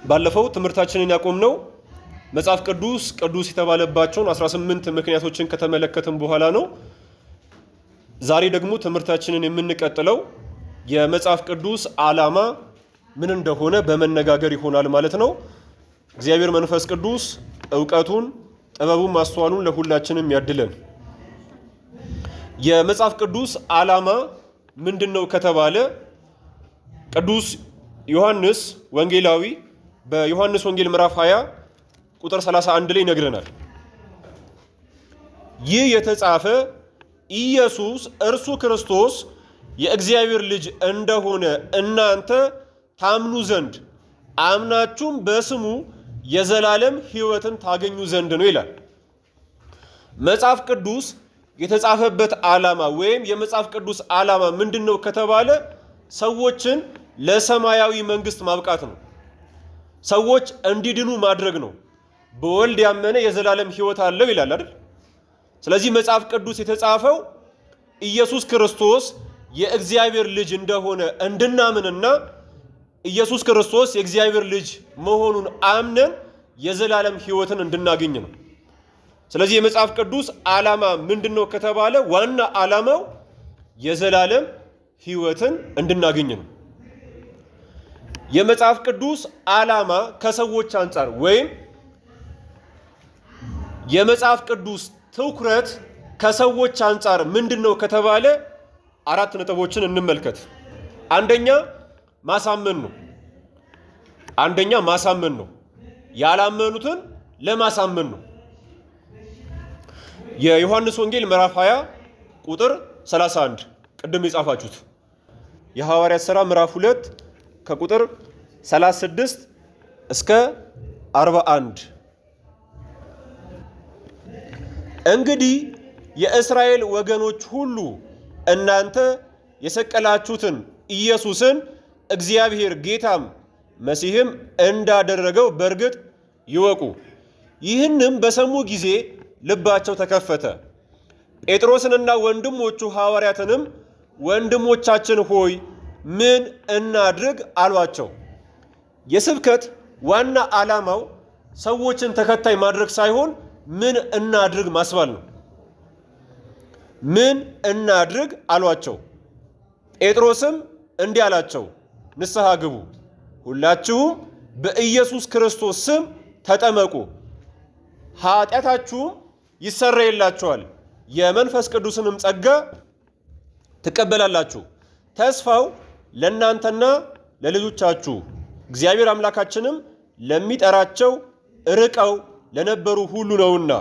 ባለፈው ትምህርታችንን ያቆምነው መጽሐፍ ቅዱስ ቅዱስ የተባለባቸውን 18 ምክንያቶችን ከተመለከትን በኋላ ነው። ዛሬ ደግሞ ትምህርታችንን የምንቀጥለው የመጽሐፍ ቅዱስ ዓላማ ምን እንደሆነ በመነጋገር ይሆናል ማለት ነው። እግዚአብሔር መንፈስ ቅዱስ እውቀቱን፣ ጥበቡን፣ ማስተዋሉን ለሁላችንም ያድለን። የመጽሐፍ ቅዱስ ዓላማ ምንድን ነው ከተባለ ቅዱስ ዮሐንስ ወንጌላዊ በዮሐንስ ወንጌል ምዕራፍ 20 ቁጥር 31 ላይ ይነግረናል። ይህ የተጻፈ ኢየሱስ እርሱ ክርስቶስ የእግዚአብሔር ልጅ እንደሆነ እናንተ ታምኑ ዘንድ አምናችሁም በስሙ የዘላለም ሕይወትን ታገኙ ዘንድ ነው ይላል። መጽሐፍ ቅዱስ የተጻፈበት ዓላማ ወይም የመጽሐፍ ቅዱስ ዓላማ ምንድን ነው ከተባለ ሰዎችን ለሰማያዊ መንግስት ማብቃት ነው። ሰዎች እንዲድኑ ማድረግ ነው። በወልድ ያመነ የዘላለም ሕይወት አለው ይላል አይደል? ስለዚህ መጽሐፍ ቅዱስ የተጻፈው ኢየሱስ ክርስቶስ የእግዚአብሔር ልጅ እንደሆነ እንድናምንና ኢየሱስ ክርስቶስ የእግዚአብሔር ልጅ መሆኑን አምነን የዘላለም ሕይወትን እንድናገኝ ነው። ስለዚህ የመጽሐፍ ቅዱስ ዓላማ ምንድን ነው ከተባለ ዋና ዓላማው የዘላለም ሕይወትን እንድናገኝ ነው። የመጽሐፍ ቅዱስ ዓላማ ከሰዎች አንጻር ወይም የመጽሐፍ ቅዱስ ትኩረት ከሰዎች አንጻር ምንድን ነው ከተባለ አራት ነጥቦችን እንመልከት። አንደኛ ማሳመን ነው። አንደኛ ማሳመን ነው። ያላመኑትን ለማሳመን ነው። የዮሐንስ ወንጌል ምዕራፍ 20 ቁጥር 31 ቅድም የጻፋችሁት፣ የሐዋርያት ሥራ ምዕራፍ 2 ከቁጥር 36 እስከ 41። እንግዲህ የእስራኤል ወገኖች ሁሉ እናንተ የሰቀላችሁትን ኢየሱስን እግዚአብሔር ጌታም መሲህም እንዳደረገው በእርግጥ ይወቁ። ይህንም በሰሙ ጊዜ ልባቸው ተከፈተ። ጴጥሮስንና ወንድሞቹ ሐዋርያትንም ወንድሞቻችን ሆይ ምን እናድርግ አሏቸው። የስብከት ዋና ዓላማው ሰዎችን ተከታይ ማድረግ ሳይሆን ምን እናድርግ ማስባል ነው። ምን እናድርግ አሏቸው። ጴጥሮስም እንዲህ አላቸው፣ ንስሐ ግቡ፣ ሁላችሁም በኢየሱስ ክርስቶስ ስም ተጠመቁ፣ ኃጢአታችሁም ይሰረይላችኋል፣ የመንፈስ ቅዱስንም ጸጋ ትቀበላላችሁ። ተስፋው ለእናንተና ለልጆቻችሁ እግዚአብሔር አምላካችንም ለሚጠራቸው ርቀው ለነበሩ ሁሉ ነውና።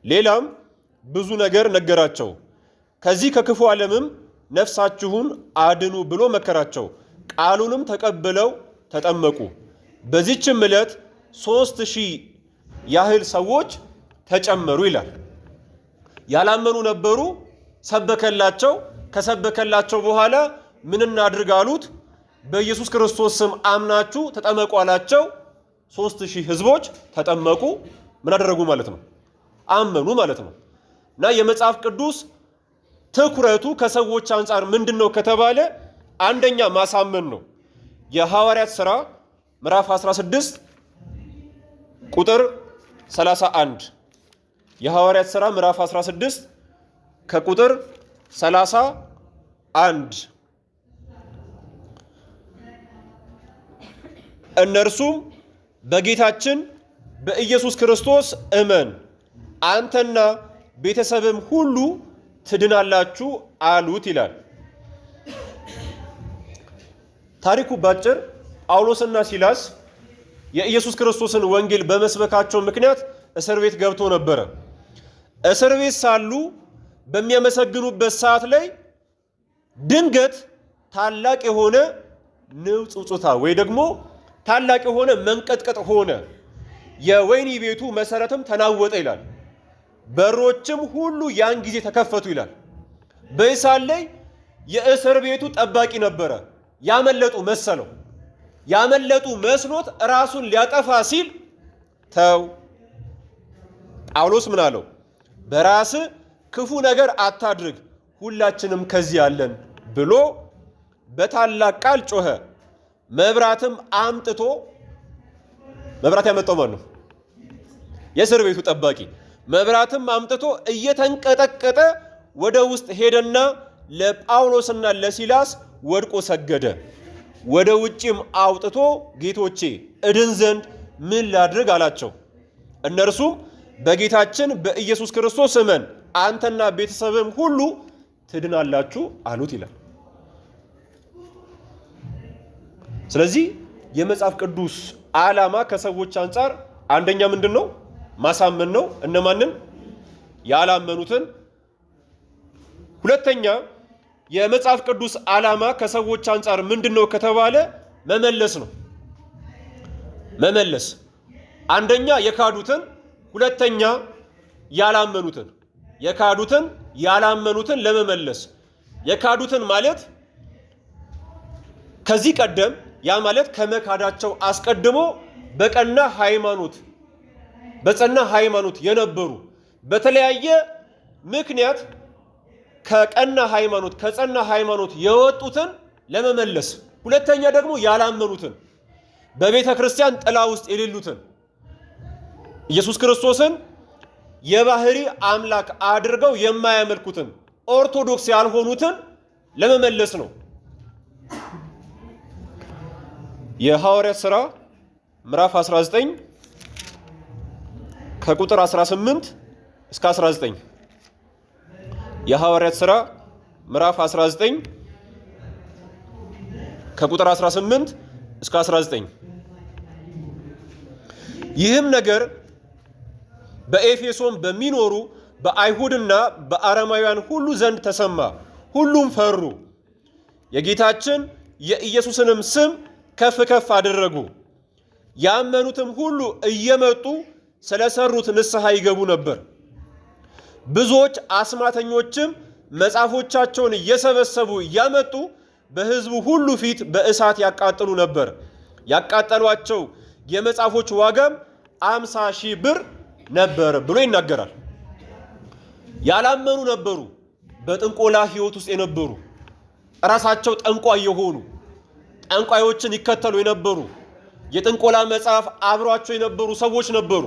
ሌላም ብዙ ነገር ነገራቸው። ከዚህ ከክፉ ዓለምም ነፍሳችሁን አድኑ ብሎ መከራቸው። ቃሉንም ተቀብለው ተጠመቁ። በዚችም ዕለት 3000 ያህል ሰዎች ተጨመሩ ይላል። ያላመኑ ነበሩ። ሰበከላቸው። ከሰበከላቸው በኋላ ምን እናድርግ አሉት። በኢየሱስ ክርስቶስ ስም አምናችሁ ተጠመቁ አላቸው። 3000 ህዝቦች ተጠመቁ። ምን አደረጉ ማለት ነው? አመኑ ማለት ነው። እና የመጽሐፍ ቅዱስ ትኩረቱ ከሰዎች አንጻር ምንድን ነው ከተባለ አንደኛ ማሳመን ነው። የሐዋርያት ሥራ ምዕራፍ 16 ቁጥር 31፣ የሐዋርያት ሥራ ምዕራፍ 16 ከቁጥር 31። እነርሱም በጌታችን በኢየሱስ ክርስቶስ እመን አንተና ቤተሰብም ሁሉ ትድናላችሁ አሉት ይላል። ታሪኩ ባጭር ጳውሎስና ሲላስ የኢየሱስ ክርስቶስን ወንጌል በመስበካቸው ምክንያት እስር ቤት ገብቶ ነበረ። እስር ቤት ሳሉ በሚያመሰግኑበት ሰዓት ላይ ድንገት ታላቅ የሆነ ንውጽውጽታ ወይ ደግሞ ታላቅ የሆነ መንቀጥቀጥ ሆነ። የወህኒ ቤቱ መሰረትም ተናወጠ ይላል። በሮችም ሁሉ ያን ጊዜ ተከፈቱ ይላል። በዚህ ሰዓት ላይ የእስር ቤቱ ጠባቂ ነበረ። ያመለጡ መሰለው። ያመለጡ መስሎት ራሱን ሊያጠፋ ሲል ተው። ጳውሎስ ምን አለው? በራስ ክፉ ነገር አታድርግ፣ ሁላችንም ከዚህ አለን ብሎ በታላቅ ቃል ጮኸ። መብራትም አምጥቶ መብራት ያመጣው ማን ነው? የእስር ቤቱ ጠባቂ። መብራትም አምጥቶ እየተንቀጠቀጠ ወደ ውስጥ ሄደና ለጳውሎስና ለሲላስ ወድቆ ሰገደ። ወደ ውጭም አውጥቶ ጌቶቼ እድን ዘንድ ምን ላድርግ አላቸው። እነርሱም በጌታችን በኢየሱስ ክርስቶስ እመን፣ አንተና ቤተሰብም ሁሉ ትድናላችሁ አሉት ይላል። ስለዚህ የመጽሐፍ ቅዱስ ዓላማ ከሰዎች አንጻር አንደኛ ምንድን ነው? ማሳመን ነው። እነማንን? ያላመኑትን። ሁለተኛ የመጽሐፍ ቅዱስ ዓላማ ከሰዎች አንጻር ምንድን ነው ከተባለ መመለስ ነው። መመለስ አንደኛ የካዱትን፣ ሁለተኛ ያላመኑትን። የካዱትን ያላመኑትን ለመመለስ። የካዱትን ማለት ከዚህ ቀደም ያ ማለት ከመካዳቸው አስቀድሞ በቀና ሃይማኖት በጸና ሃይማኖት የነበሩ በተለያየ ምክንያት ከቀና ሃይማኖት ከጸና ሃይማኖት የወጡትን ለመመለስ። ሁለተኛ ደግሞ ያላመኑትን በቤተ ክርስቲያን ጥላ ውስጥ የሌሉትን ኢየሱስ ክርስቶስን የባህሪ አምላክ አድርገው የማያመልኩትን ኦርቶዶክስ ያልሆኑትን ለመመለስ ነው። የሐዋርያት ሥራ ምዕራፍ 19 ከቁጥር 18 እስከ 19። የሐዋርያት ሥራ ምዕራፍ 19 ከቁጥር 18 እስከ 19። ይህም ነገር በኤፌሶን በሚኖሩ በአይሁድና በአረማውያን ሁሉ ዘንድ ተሰማ፣ ሁሉም ፈሩ፣ የጌታችን የኢየሱስንም ስም ከፍ ከፍ አደረጉ። ያመኑትም ሁሉ እየመጡ ስለሰሩት ንስሐ ይገቡ ነበር። ብዙዎች አስማተኞችም መጽሐፎቻቸውን እየሰበሰቡ እያመጡ በሕዝቡ ሁሉ ፊት በእሳት ያቃጥሉ ነበር። ያቃጠሏቸው የመጽሐፎች ዋጋም 50,000 ብር ነበር ብሎ ይናገራል። ያላመኑ ነበሩ፣ በጥንቆላ ሕይወት ውስጥ የነበሩ፣ ራሳቸው ጠንቋይ የሆኑ፣ ጠንቋዮችን ይከተሉ የነበሩ፣ የጥንቆላ መጽሐፍ አብሯቸው የነበሩ ሰዎች ነበሩ።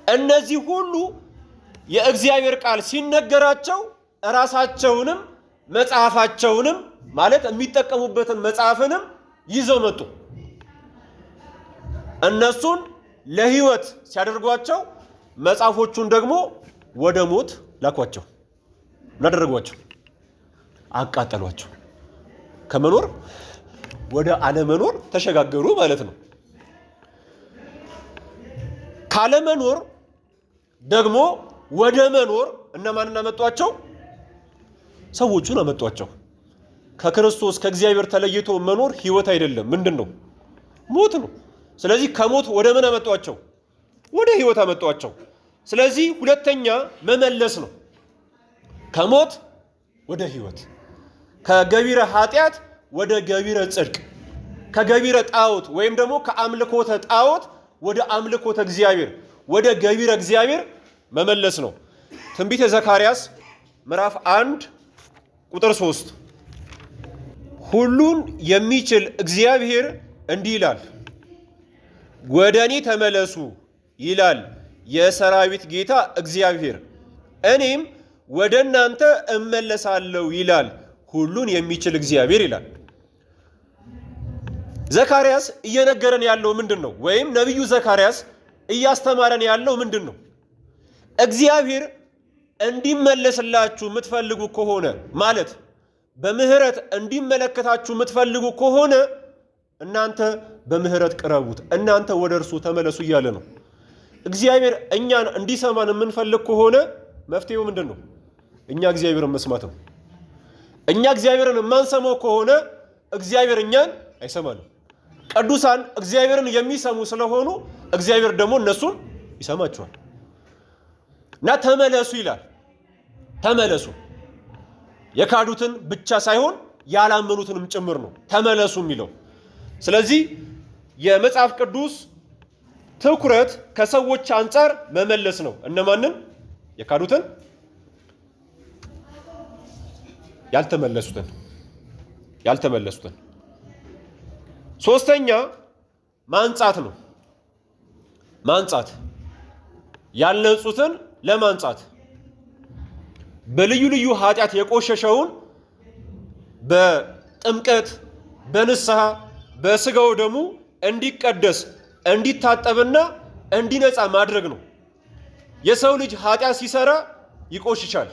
እነዚህ ሁሉ የእግዚአብሔር ቃል ሲነገራቸው ራሳቸውንም መጽሐፋቸውንም ማለት የሚጠቀሙበትን መጽሐፍንም ይዘው መጡ። እነሱን ለሕይወት ሲያደርጓቸው መጽሐፎቹን ደግሞ ወደ ሞት ላኳቸው። ምን አደረጓቸው? አቃጠሏቸው። ከመኖር ወደ አለመኖር ተሸጋገሩ ማለት ነው። ካለመኖር ደግሞ ወደ መኖር እነማንን አመጧቸው? ሰዎቹን አመጧቸው። ከክርስቶስ ከእግዚአብሔር ተለይቶ መኖር ሕይወት አይደለም። ምንድን ነው? ሞት ነው። ስለዚህ ከሞት ወደ ምን አመጧቸው? ወደ ሕይወት አመጧቸው። ስለዚህ ሁለተኛ መመለስ ነው። ከሞት ወደ ሕይወት፣ ከገቢረ ኃጢአት ወደ ገቢረ ጽድቅ፣ ከገቢረ ጣዖት ወይም ደግሞ ከአምልኮተ ጣዖት ወደ አምልኮተ እግዚአብሔር፣ ወደ ገቢረ እግዚአብሔር መመለስ ነው። ትንቢተ ዘካርያስ ምዕራፍ 1 ቁጥር 3 ሁሉን የሚችል እግዚአብሔር እንዲህ ይላል፣ ወደ እኔ ተመለሱ ይላል የሰራዊት ጌታ እግዚአብሔር፣ እኔም ወደ እናንተ እመለሳለሁ ይላል ሁሉን የሚችል እግዚአብሔር ይላል። ዘካርያስ እየነገረን ያለው ምንድን ነው? ወይም ነቢዩ ዘካርያስ እያስተማረን ያለው ምንድን ነው? እግዚአብሔር እንዲመለስላችሁ የምትፈልጉ ከሆነ፣ ማለት በምህረት እንዲመለከታችሁ የምትፈልጉ ከሆነ፣ እናንተ በምህረት ቅረቡት፣ እናንተ ወደ እርሱ ተመለሱ እያለ ነው። እግዚአብሔር እኛን እንዲሰማን የምንፈልግ ከሆነ መፍትሄው ምንድን ነው? እኛ እግዚአብሔርን መስማት ነው። እኛ እግዚአብሔርን የማንሰማው ከሆነ እግዚአብሔር እኛን አይሰማንም። ቅዱሳን እግዚአብሔርን የሚሰሙ ስለሆኑ እግዚአብሔር ደግሞ እነሱን ይሰማቸዋል። እና ተመለሱ ይላል። ተመለሱ፣ የካዱትን ብቻ ሳይሆን ያላመኑትንም ጭምር ነው ተመለሱ የሚለው። ስለዚህ የመጽሐፍ ቅዱስ ትኩረት ከሰዎች አንጻር መመለስ ነው። እነማንን? የካዱትን፣ ያልተመለሱትን ያልተመለሱትን። ሶስተኛ ማንጻት ነው። ማንጻት፣ ያልነጹትን ለማንጻት፣ በልዩ ልዩ ኃጢአት የቆሸሸውን በጥምቀት፣ በንስሐ፣ በስጋው ደሙ እንዲቀደስ፣ እንዲታጠብና እንዲነጻ ማድረግ ነው። የሰው ልጅ ኃጢአት ሲሰራ ይቆሽሻል።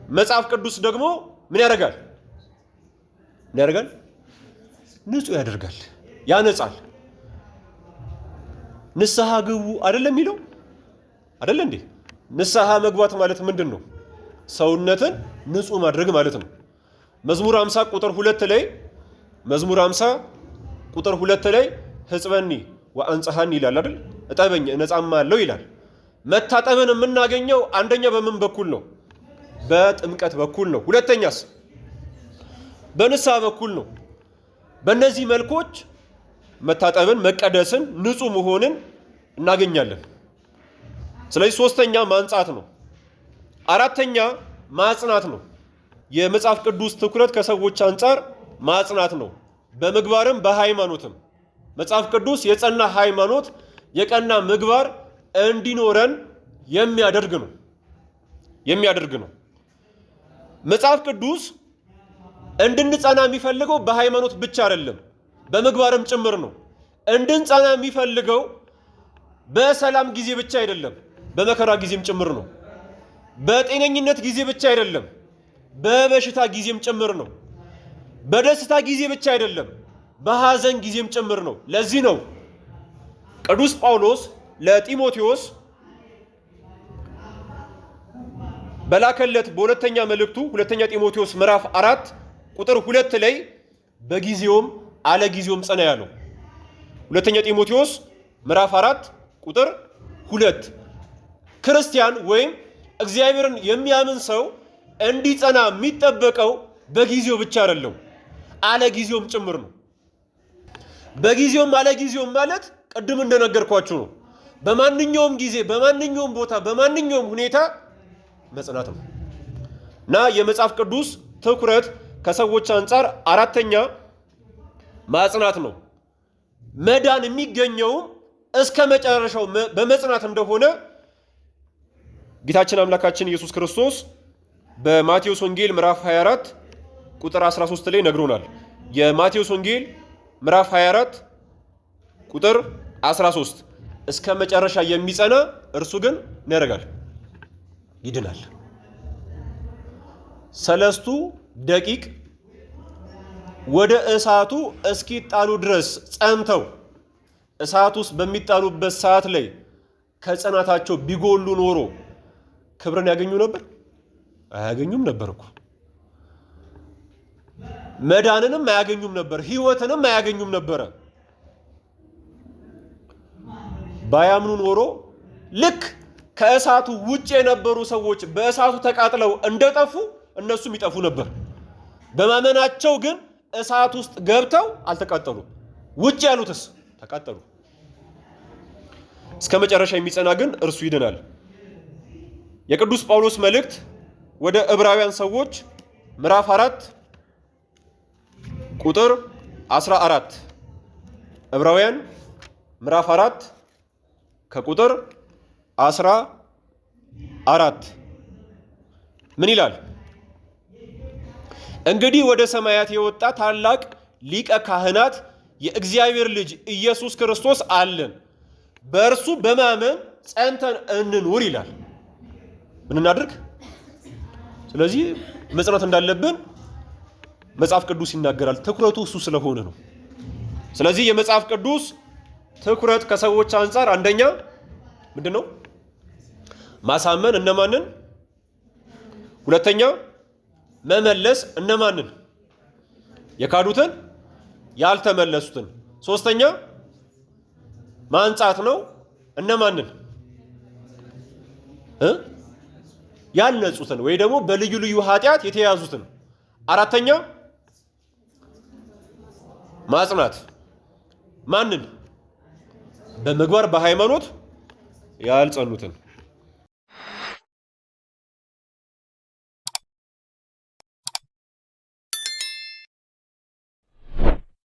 መጽሐፍ ቅዱስ ደግሞ ምን ያደርጋል? ምን ያደርጋል? ንጹህ ያደርጋል፣ ያነጻል። ንስሐ ግቡ አይደለም የሚለው? አይደለ እንዴ? ንስሐ መግባት ማለት ምንድን ነው? ሰውነትን ንጹህ ማድረግ ማለት ነው። መዝሙር 50 ቁጥር 2 ላይ፣ መዝሙር 50 ቁጥር 2 ላይ ሕጽበኒ ወአንጽሐኒ ይላል አይደል? እጠበኝ እነጻማለሁ ይላል። መታጠብን የምናገኘው አንደኛ በምን በኩል ነው? በጥምቀት በኩል ነው። ሁለተኛስ በንስሐ በኩል ነው። በእነዚህ መልኮች መታጠብን፣ መቀደስን፣ ንጹህ መሆንን እናገኛለን። ስለዚህ ሶስተኛ ማንጻት ነው። አራተኛ ማጽናት ነው። የመጽሐፍ ቅዱስ ትኩረት ከሰዎች አንጻር ማጽናት ነው። በምግባርም በሃይማኖትም መጽሐፍ ቅዱስ የጸና ሃይማኖት፣ የቀና ምግባር እንዲኖረን የሚያደርግ ነው። መጽሐፍ ቅዱስ እንድንጸና የሚፈልገው በሃይማኖት ብቻ አይደለም፣ በምግባርም ጭምር ነው። እንድንጸና የሚፈልገው በሰላም ጊዜ ብቻ አይደለም፣ በመከራ ጊዜም ጭምር ነው። በጤነኝነት ጊዜ ብቻ አይደለም፣ በበሽታ ጊዜም ጭምር ነው። በደስታ ጊዜ ብቻ አይደለም፣ በሐዘን ጊዜም ጭምር ነው። ለዚህ ነው ቅዱስ ጳውሎስ ለጢሞቴዎስ በላከለት በሁለተኛ መልእክቱ፣ ሁለተኛ ጢሞቴዎስ ምዕራፍ 4 ቁጥር 2 ላይ በጊዜውም አለ ጊዜውም ጽና ያለው። ሁለተኛ ጢሞቴዎስ ምዕራፍ 4 ቁጥር 2። ክርስቲያን ወይም እግዚአብሔርን የሚያምን ሰው እንዲጸና የሚጠበቀው በጊዜው ብቻ አይደለም፣ አለ ጊዜውም ጭምር ነው። በጊዜውም አለ ጊዜውም ማለት ቅድም እንደነገርኳችሁ ነው። በማንኛውም ጊዜ፣ በማንኛውም ቦታ፣ በማንኛውም ሁኔታ መጽናት ነው። እና የመጽሐፍ ቅዱስ ትኩረት ከሰዎች አንጻር አራተኛ ማጽናት ነው። መዳን የሚገኘውም እስከ መጨረሻው በመጽናት እንደሆነ ጌታችን አምላካችን ኢየሱስ ክርስቶስ በማቴዎስ ወንጌል ምዕራፍ 24 ቁጥር 13 ላይ ነግሮናል። የማቴዎስ ወንጌል ምዕራፍ 24 ቁጥር 13 እስከ መጨረሻ የሚጸና እርሱ ግን ምን ያደርጋል? ይድናል። ሰለስቱ ደቂቅ ወደ እሳቱ እስኪጣሉ ድረስ ጸንተው እሳት ውስጥ በሚጣሉበት ሰዓት ላይ ከጽናታቸው ቢጎሉ ኖሮ ክብርን ያገኙ ነበር? አያገኙም ነበር እኮ። መዳንንም አያገኙም ነበር፣ ሕይወትንም አያገኙም ነበረ። ባያምኑ ኖሮ ልክ ከእሳቱ ውጭ የነበሩ ሰዎች በእሳቱ ተቃጥለው እንደጠፉ እነሱም ይጠፉ ነበር። በማመናቸው ግን እሳት ውስጥ ገብተው አልተቃጠሉም። ውጭ ያሉትስ ተቃጠሉ። እስከ መጨረሻ የሚጸና ግን እርሱ ይድናል። የቅዱስ ጳውሎስ መልእክት ወደ ዕብራውያን ሰዎች ምዕራፍ 4 ቁጥር 14፣ ዕብራውያን ምዕራፍ 4 ከቁጥር 14 ምን ይላል? እንግዲህ ወደ ሰማያት የወጣ ታላቅ ሊቀ ካህናት የእግዚአብሔር ልጅ ኢየሱስ ክርስቶስ አለን፣ በእርሱ በማመን ጸንተን እንኑር ይላል። ምን እናድርግ? ስለዚህ መጽናት እንዳለብን መጽሐፍ ቅዱስ ይናገራል። ትኩረቱ እሱ ስለሆነ ነው። ስለዚህ የመጽሐፍ ቅዱስ ትኩረት ከሰዎች አንጻር አንደኛ ምንድን ነው? ማሳመን እነማንን? ሁለተኛ መመለስ እነማንን? የካዱትን፣ ያልተመለሱትን። ሶስተኛ ማንጻት ነው፣ እነማንን? ያልነጹትን ወይ ደግሞ በልዩ ልዩ ኃጢአት የተያዙትን። አራተኛ ማጽናት ማንን? በምግባር በሃይማኖት ያልጸኑትን።